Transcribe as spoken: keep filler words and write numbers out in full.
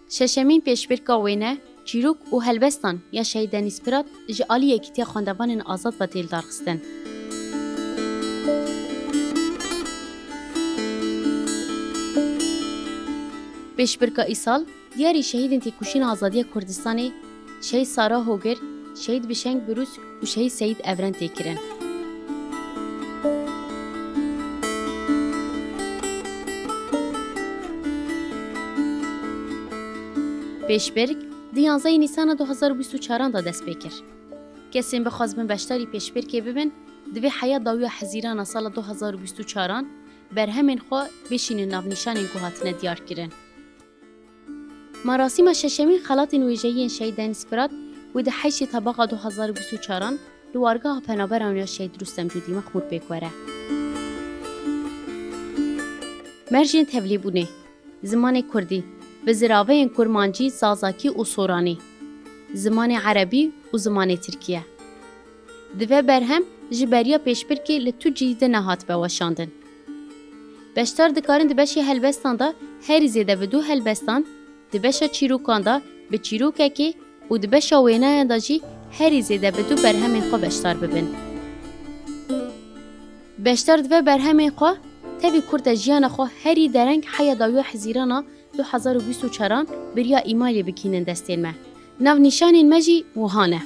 Şeşemîn pêşbirka wêne, çîrok û helbestan ya Şehîd Denîz Pirat ji alî Yekîtiya Xwendevanên Azad ve tê lidarxistin. Pêşbirka îsal diyarî şehîdên têkoşîna azadiya Kurdistanê, Şehîd Sara Hogir, Şehîd Bişeng Birûs û Şehîd Seyîd Evren tê kirin. Pêşbirk di yanzehê Nîsana du hazar û bîst û çaran de dest pê kir. Kesên bixwazibin beşdarî pêşbirkê bibin, divê heya dawiya Hezîrana sala du hazar û bîst û çaran berhemên xwe bişînin nav nîşanên ku hatine diyar kirin. Merasîma şeşemîn xelatên wêjeyiyên Şehîd Denîz Firat wê di heştê Tebaxa du hazar û bîst û çaran li wargeha penaberan ya Şehîd Rûstem Cûdî Mexmûr pêk were. Mercên tevlîbûnê: zimanê kurdî bi ziraveyên kurmancî, zazakî û soranî, zimanê erebî û zimanê tirkî ye. Dive berhem ji beriya pêşbirkê li tu cî de nehatibe weşandin. Beşdar dikarin di beşê helbestan de herî zêde bi du helbestan, di beşa çîrokan de bi çîrokekê û di beşa wêneyan de jî herî zêde bi du berhemên xwe beşdar bibin. Beşdar dive berhemên xwe tevî kurte jiyana xwe herî dereng heya dawiya Hezîrana du hazar û bîst û çaran beriya îmailê bikînin destên me. Nav nîşanên me jî wiha ne.